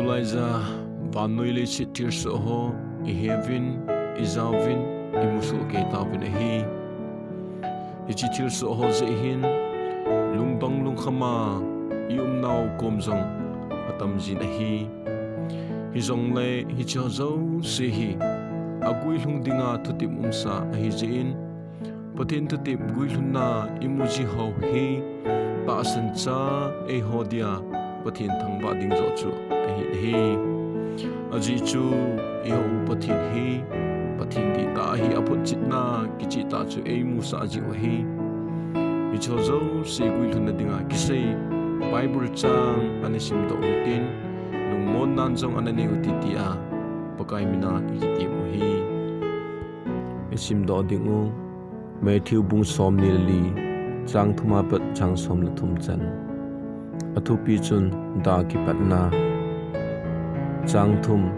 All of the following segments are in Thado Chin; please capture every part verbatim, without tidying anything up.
Laiya, vannoi leiset thilsoh ho iheuvin, ijauvin, imusoh kei tauvin ahi. Hiche thilsoh ho jeh hin lungdong lungkhama iumnau kom jong atamjin ahi. Hijongle hicheho jouse hi aguilhung dinga thutep umsa ahijeh in, Pathen thutep guilhunna imuji ho hi tahsan cha eiho dia Pathen thangvah ding joh chu ahi, ahi. Ajeh chu eiho u Pathen hi Pathen dihtah ahi, aphotchetna kichehtah chu eimusah jiu ahi. Hicheho jouse guilhunna dinga kisei Bible chang ana simdoh utin, lungmonnan jong ana neiu hite tia Pakai mina ikitem u ahi. Isimdoh dingu, Matthew bung somni le li, chang thuma pat chang som le thum chan. Athupi chun da kipatna. Chang thum,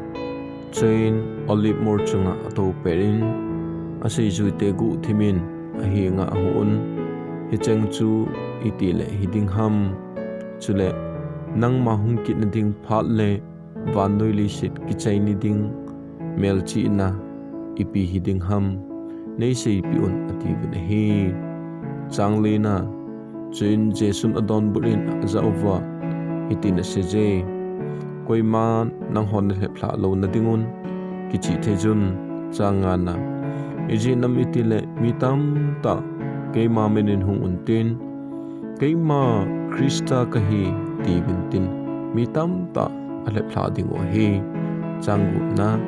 chuin Olive mol chunga atoupet in, aseijuite guhthimin ahenga ahung un, Hicheng chu itile hiding ham? Chule nangma hung kitna ding phat le vannoi leiset kichai ni ding melchihna ipi hiding ham, neiseipeh un, atiuvin ahi. Chang lina, chuin Jesun adonbut in ajah uva, hitin aseije, Koiman nanghon nalheplhah louna dingun kichih theiyun. Chang ngana, ijeh inem itile mi tamtah keima minin hung untin, Keima Christa kahi, tiuvintin, mi tamtah alheplhah dingu ahi. Chang gupna,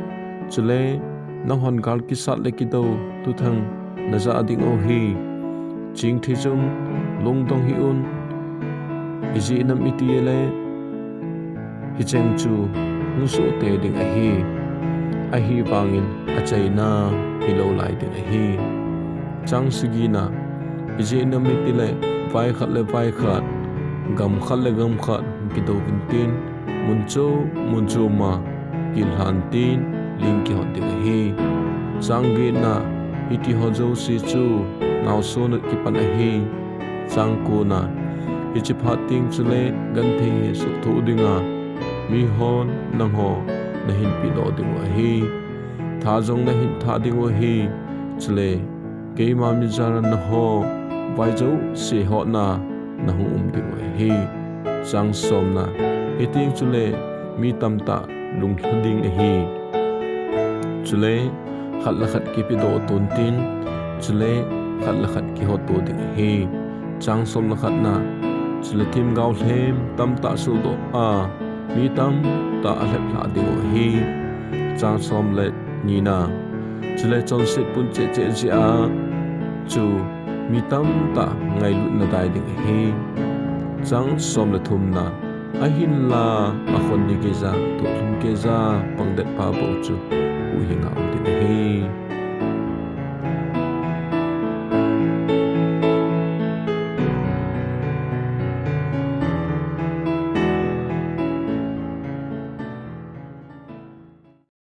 chule nanghon gal kisat le kidou thuthang najah dingu ahi. Ching theiyun, lungdong hih un, ijeh inem itile hicheng chu hung sohte ding ahi. Ahivangin achaina hilou lai ding ahi. Chang sagina, ijeh inem itile vai khat le vai khat, gam khat le gam khat kidouvintin, mun chom mun choma kilhantin ling kihot ding ahi. Chang getna, hitiho jouse chu naoso nat kipan ahi. Chang kona, hiche phat teng chule genthei hesoh thoh dinga mihon nangho nahin pehdoh dingu ahi. Tha jong nahin thah dingu ahi. Chule keima mijal naho vai jouse hotna nahung um dingu ahi. Chang somna, hiteng chule mi tamtah lunglha ding ahi. Chule khat le khat kipehdoh tontin, chule khat le khat kihotto ding ahi. Chang som le khatna, chule themgao lhem tamtah sohdoh a, mi tamtah alheplhah dingu ahi. Chang som le nina, chule chonset pun cheh cheh jeh a chu mi tamtah ngailutna dai ding ahi. Chang som le thumna, ahinla akhon ni geija, tohlum geija pangdet pa bou chu huhhinga um ding ahi.